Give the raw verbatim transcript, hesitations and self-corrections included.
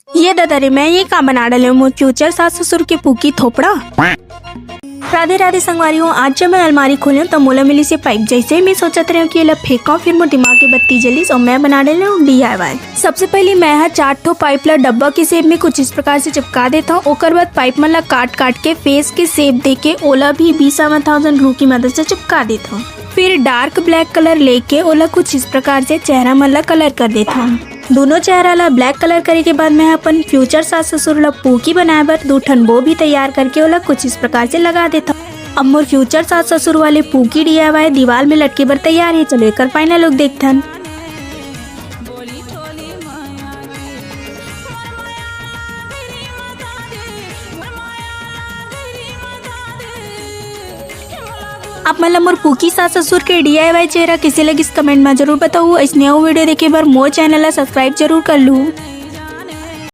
ये ददा रे, मैं ये का बना डाले हूँ, मोर फ्यूचर सास ससुर के पूकी थोपड़ा। राधे राधे संगवारी हो, आज जब मैं अलमारी खोले तो मोला मिली से पाइप। जैसे ही मैं सोचत रहे कि एला फेंका, फिर मोर दिमाग के बत्ती जलिस और मैं बना डाले हूँ डीआईवाई। सबसे पहले मैं ह चार ठो पाइप ला डब्बा के शेप में कुछ इस प्रकार से चिपका देता हूँ। ओकर बाद पाइप मन ला काट काट के फेस के शेप दे के ओला भी बीस सेवन थाउजेंड ग्लू की मदद से चिपका देता हूँ। फिर डार्क ब्लैक कलर लेके ओला कुछ इस प्रकार से चेहरा मन ला कलर कर देता हूँ। दोनों चेहरा ला ब्लैक कलर करे के बाद मैं अपन फ्यूचर सास ससुर ला पूकी बनाए बर दू ठन बो भी तैयार करके ओला कुछ इस प्रकार से लगा देता हूँ। अब मोर फ्यूचर सास ससुर वाले पूकी डीआईवाई दीवार में लटके बर तैयार है। चलो एकर फाइनल लुक देखथन। आप मन ला मोर पूकी सास ससुर के डीआईवाई चेहरा किसे लगिस, कमेंट में जरूर बताओ। अइसने अउ वीडियो देखे बर मोर चैनल ला सब्सक्राइब जरूर कर लू।